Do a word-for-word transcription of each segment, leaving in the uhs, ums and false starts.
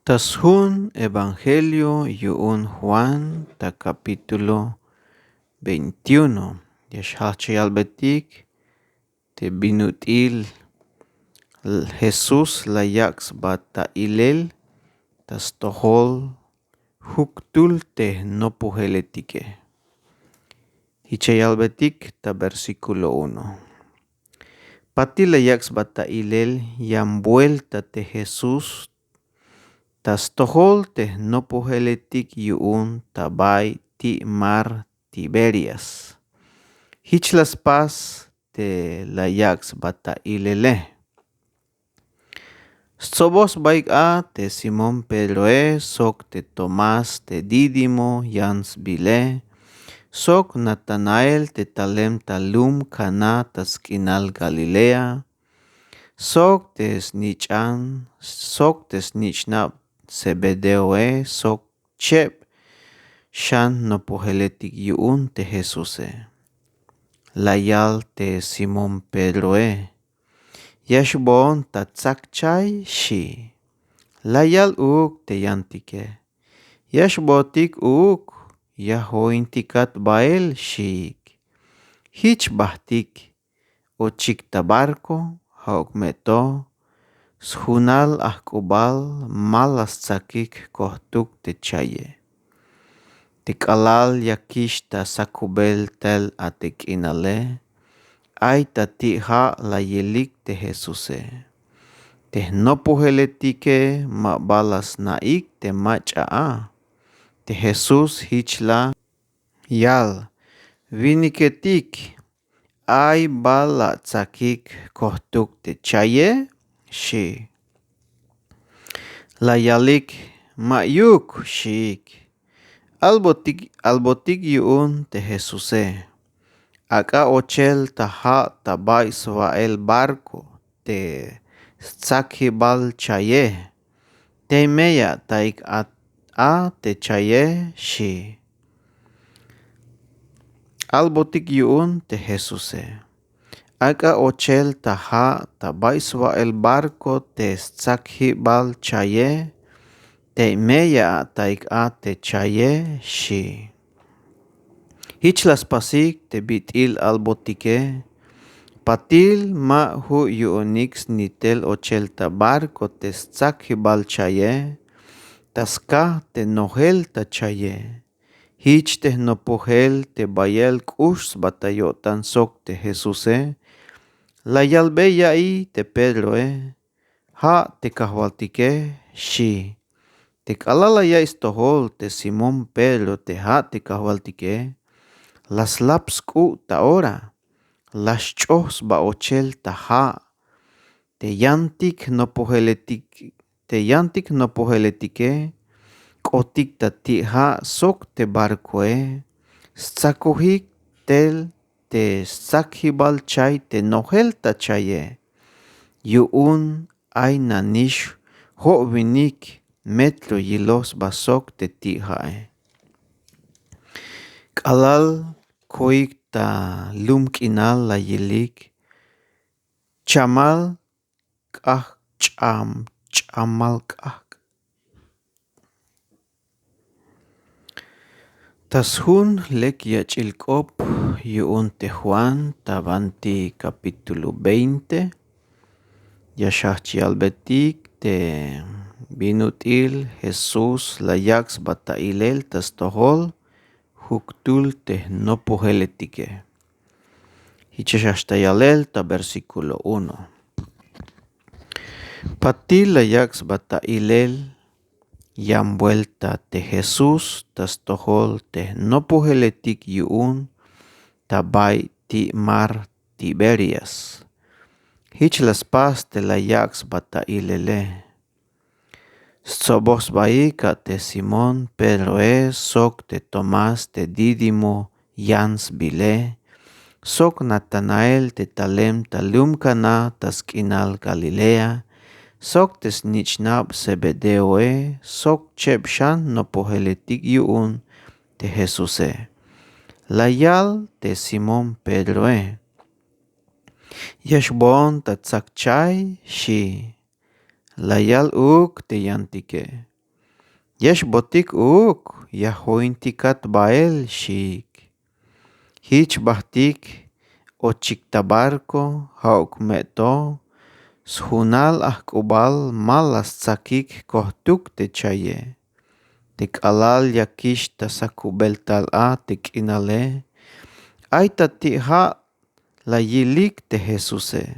Ta sjun evangelio yu'un Juan ta capítulo veintiuno. Ya xjajch' yalbetik te bin ut'il Jesús la yak' sba ta ilel ta stojol juktul te jnopojeletike. Jich ya yalbetik ta versículo uno. Patil la yak' sba ta ilel yan vuelta te Jesús ta stojol te jnopojeletik yu'un ta bay ti' mar Tiberias. Jich la spas te la yak' sba ta ilele. Stsoboj sbaik a te Simón Pedroe sok te Tomás te Dídimo yan sbile sok Natanael te talem ta lum Caná ta sk'inal Galilea sok te snich'an sok te snich'nab Zebedeoe sok cheb xan jnopojeletik yu'un te Jesuse. La yal te Simón Pedroe: Ya xboon ta tsak chay, xi'. La yal uuk te yantike: Ya xbootik uuk, ya jointikat bael, xiik. Jich bajtik, ochik ta barco, ja'uk me to sjunal ajk'ubal ma la stsakik jkojtuk te chaye. Te k'alal yakix ta sakubel tel a te k'inale, ay ta ti' ja' la yilik te Jesuse. Te jnopojeletike ma ba la sna'ik te mach'a a. Te Jesús jich la yal: Winiketik, ay ba la atsakik jkojtuk te chaye, xi'. La yalik: Ma'yuk, xiik. Albotik, albotik yu'un te Jesuse: Ak'a ochel ta ja' ta bay swa'el barco te stsakjibal chaye, tey me ya ataik a te chaye, xi'. Albotik yu'un te Jesuse: Ak'a ochel ta ja' ta bay swa'el barco te stsakjibal chaye, tey me ya ataik a te chaye, xi'. Jich la spasik te bit'il albotike: Patil ma ju' yu'unik snitel ochel ta barco te stsakjibal chaye, ta skaj te nojel ta chaye. Jich te jnopojel te bayel k'ux sba ta yo'tan sok te Jesuse, la yalbey ya'iy te Pedroe: Ja' te Kajwaltike, xi'. Te k'alal la ya'iy stojol te Simón Pedro te ja' te Kajwaltike, la slap sk'u' ta ora, la xch'oj sba ochel ta ja'. Te yantik jnopojeletik, te yantik jnopojeletike k'otik ta ti' ja' sok te barcoe, stsakojik tel te stsakjibal chay te nojel ta chaye. Yu'un ay nanix jo'winik metro yiloj sba sok te ti' ja'e. K'alal koik ta lum k'inal la yilik chamal k'ajk', ch'am, ch'amal k'ajk'. Ta sjun lek yach'il k'op yu'un te Juan ta banti capítulo veinte, ya xjajch' yalbetik te bin ut'il Jesús la yak' sba ta ilel ta stojol juktul te jnopojeletike. Jich ya xjajch' ta yalel ta versículo uno. Patil la yak' sba ta ilel yan vuelta te Jesús ta stojol te jnopojeletik yu'un ta bay ti' mar Tiberias. Jich la spas te la yak' sba ta ilele. Stsoboj sbaik a te Simón Pedroe sok te Tomás te Dídimo yan sbile sok Natanael te talem ta lum Caná ta sk'inal Galilea sok te snich'nab Zebedeoe sok cheb xan jnopojeletik yu'un te Jesuse. La yal te Simón Pedroe: Ya xboon ta tsak chay, xi'. La yal uuk te yantike: Ya xbotik uuk, ya jointikat bael, xiik. Jich bajtik ochik ta barko, ja'uk me to sjunal ajk'ubal ma la stsakik kojtuk te chaye. Te k'alal yakix ta sakubel tal a te k'inale, ay ta ti' ja' la yilik te Jesuse.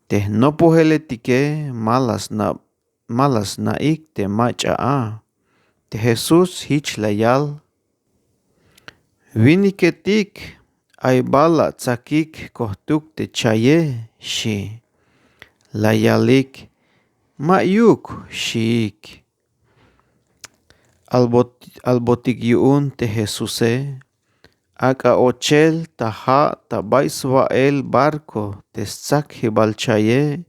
Te jnopojeletike ma la sna' ma la sna'ik te mach'a a. Te Jesús jich la yal: Winiketik, ay bal la atsakik kojtuk te chaye, xi'. La yalik: Ma'yuk, xiik. Albot- albotik yu'un te Jesuse, ak'a ochel ta ja' ta bay swa'el barko te stsakjibal chaye,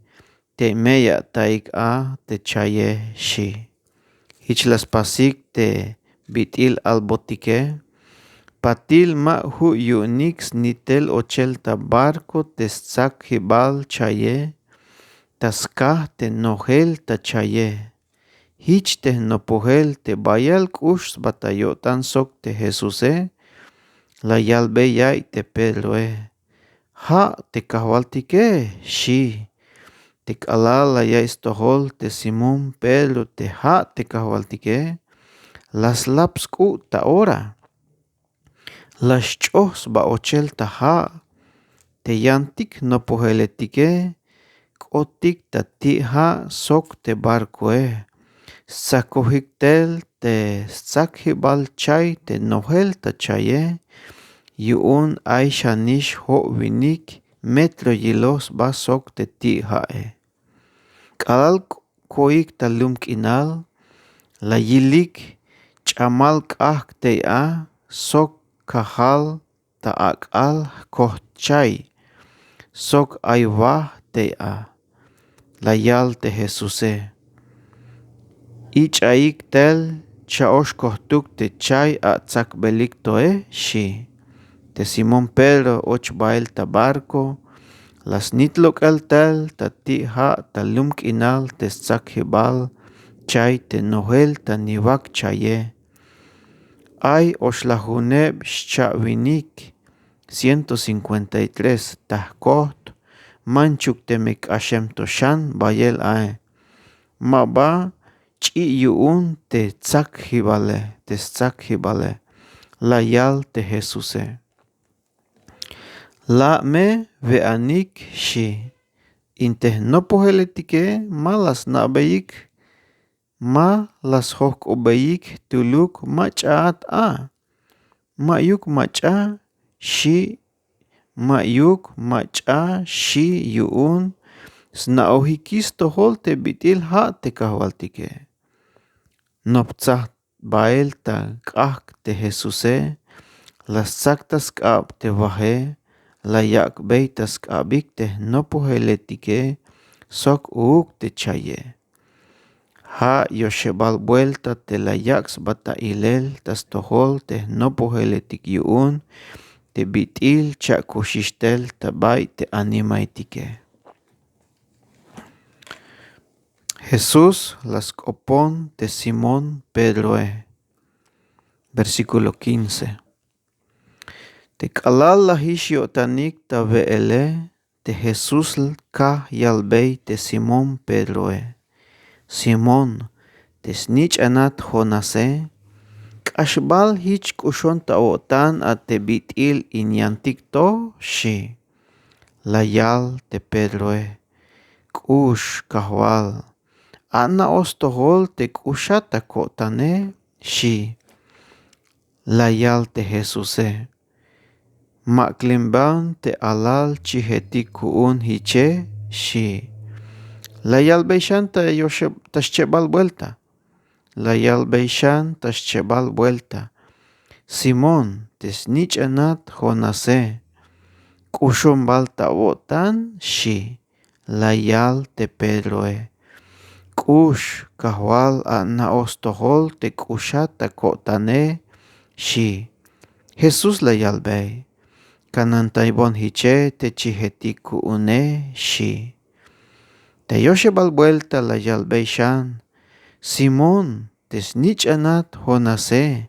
te meya'taik a te chaye, xi'. Jich la spasik te bit'il albotike: Patil ma ju' yu'unik snitel ochel ta barko te stsakjibal chaye, ta skaj te nojel ta chaye. Jich te jnopojel te bayal k'ux sba ta yo'tan sok te Jesuse, la yalbey yaiy te Pedroe: Ja' te Kajwaltike, xi'. Te k'alal la yaiy stojol te Simón Pedro te ja' te Kajwaltike, la slap sk'u' ta ora. La xch'oj sba ochel ta ja'. Te yantik jnopojeletike k'otik ta ti' ja' sok te barkoe, stsakojik tel te stsakjibal chay te nojel ta chaye, yu'un ay xanix jo'winik metro yiloj sba sok te ti' ja'e. K'alal koik ta lum k'inal, la yilik ch'amal k'ajk' tey a sok kajal ta ak'al jkojt chay sok ay waj tey a. La yal te Jesuse: Ich'aik tel cha'ox kojtuk te chay atsakbelik toe, xi'. Te Simón Pedro och bael ta barko, la snit lok'el tel ta ti' ja' ta lum k'inal te stsakjibal chay te nojel ta niwak chaye. Ay oxlajuneb xcha'winik, ciento cincuenta y tres, ta jkojt, manchuk teme k'axem to xan bayel ae. Ma ba ch'i' yu'un te tsakjibale, te stsakjibale, la yal te Jesuse. La' me we'anik, xi'. In te jnopojeletike ma la sna'beyik, ma la sjojk'obeyik jtuluk mach'aat a. Ma'yuk mach'a, xi', ma'yuk mach'a, xi' yu'un sna'ojikix stojol te bit'il ja' te Kajwaltike. Noptsaj bael ta k'ajk' te Jesuse, la stsak ta sk'ab te waje, la yak'bey ta sk'abik te jnopojeletike sok uuk te chaye. Ja' yoxebal buelta te la yak' sba ta ilel ta stojol te jnopojeletik yu'un te bit'il cha'kuxix tel ta bay te animaetike. Jesús la sk'opon te Simón Pedroe. Versículo quince. Te k'alal lajix yo'tanik ta we'ele, te Jesús kaj yalbey te Simón Pedroe: Simón, te snich'anat Jonase, ¿k'ax bal jich k'uxon ta o'tan a te bit'il in yantik to? xi'. La yal te Pedroe: K'ux, Kajwal, ana'oj stojol te k'uxat ta ko'tane, xi'. La yal te Jesuse: Mak'limban te alal chijetik ku'un jiche, xi'. La yalbey xan ta yoxeb- ta xchebal buelta. La yalbey xan ta xchebal buelta: Simón, te snich'anat Jonase, ¿k'uxon bal ta o'tan? xi'. La yal te Pedroe: K'ux, Kajwal, ana'oj stojol te k'uxat ta ko'tane, xi'. Jesús la yalbey: Kanantaybon jiche te chijetik ku'une, xi'. Ta yoxebal buelta la yalbey xan: Simón, te snich'anat jonase,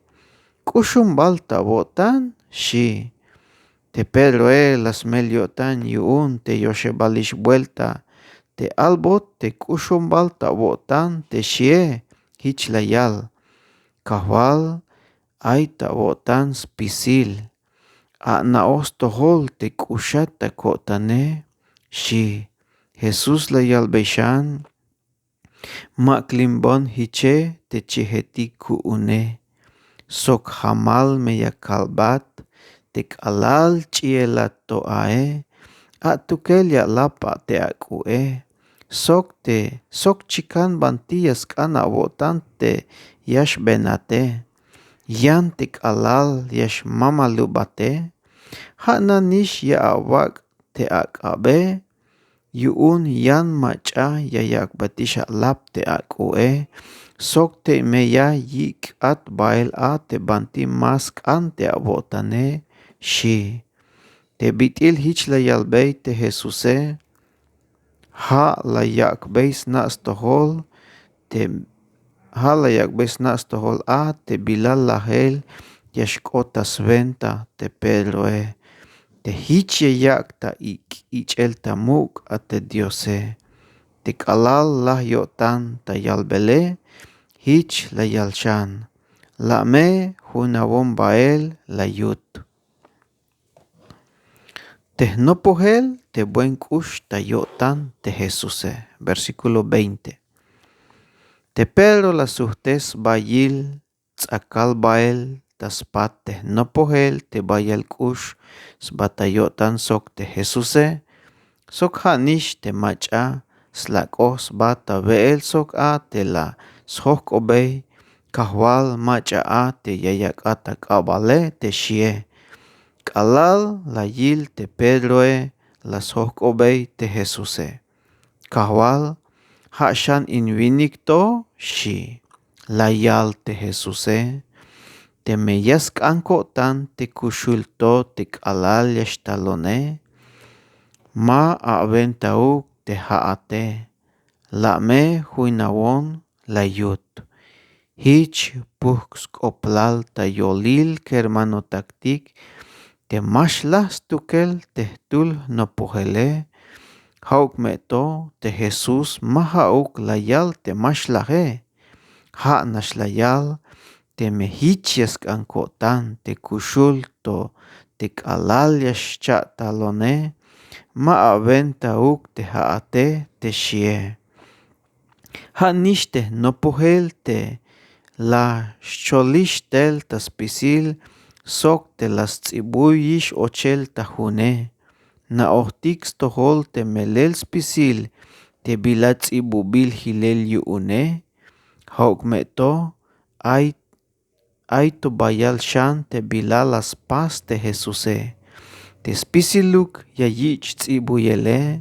k'uxon bal ta awo'tan? Xi'. Te pedroe la smel yo'tan yu'un te yoxebalix buelta te albot te k'uxon bal ta awo'tan te xie. Jich la yal: Kajwal, ay ta awo'tan spisil. Ana'oj stojol te k'uxat ta ko'tane. Xi'. Jesús la yalbey xan: Mak'linbon jiche te chijetik ku'une, sok jamal me ya kalbat te k'alal ch'ielat to ae. Atukel ya alap a te ak'u'e, sok te sok chikan banti ya sk'an awo'tan te ya xbenate. Yan te k'alal ya xmamalubate. Ja' nanix ya awak' te ak'abe, yu'un yan mach'a ya yak'batix alap te ak'u'e, sok teme ya yik'at bael a te banti ma sk'an te awo'tane. Xi'. Te bit'il jich la yalbey te jesuse, ja' la yak'bey sna' stojol te ja' la yak'bey sna' stojol a te bila lajel ya xk'ot ta swenta te pedroe, te jich ya yak' ta ik' ich'el ta muk' a te diose. Te k'alal laj yo'tan ta yalbele, jich la yal xan: La me junawon bael la yut. Te jnopojel te buen k'ux ta yo'tan te jesuse. Versíkulo veinte. Te pedro la sujt'es sba yil ts'akal bael ta spat te jnopojel te bayal k'ux sba ta yo'tan sok te jesuse, sok ja' nix te mach'a slak'oj sba ta we'el sok a te la sjojk'obey: Kajwal, mach'a a te ya yak'at ak'abale, te xie. K'alal la yil te pedroe la sjojk'obey te jesuse: Kajwal, ja' xan in winik to? Xi'. La yal te jesuse: Teme ya sk'an ko'tan te kuxul to te k'alal ya xtalone, ma awentauk te ja'ate. La me junawon la yut. Jich pujk' sk'oplal ta yolil kermanotaktik te ma xlaj stukel te jtul jnopojele. Ja'uk me to te jesús ma ja'uk la yal te ma xlaje. Ja' nax la yal teme jich ya sk'an ko'tan te kuxul to te k'alal ya xcha'talone, ma awentauk te ja'ate, te xie. Ja' nix te jnopojel te la xcholix tel ta spisil sok te la sts'ibuyix ochel ta june. Na'ojtik stojol te melel spisil te bila ts'ibubil jilel yu'une. Ja'uk me to ay ay to bayal xan te bila la spas te jesuse. Te spisiluk ya yich' ts'ibuyele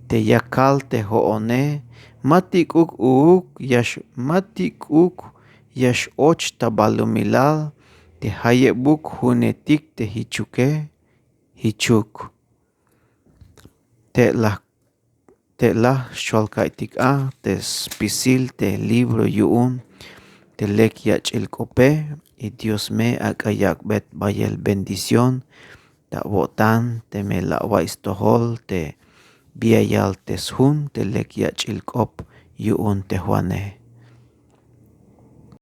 te yakal te jo'one, ma tik'uk uuk ya ma tik'uk ya x-och ta balumilal te jayebuk junetik te jichuke. Jichuk. Te la te la xcholka'aytik a te spisil te libro yu'un te lek yach'il k'ope. Y dios me ak'a yak'bet bayel bendición ta awo'tan teme la awa'iy stojol te bi ya yal te sjun te lek yach'il k'op yu'un te juane.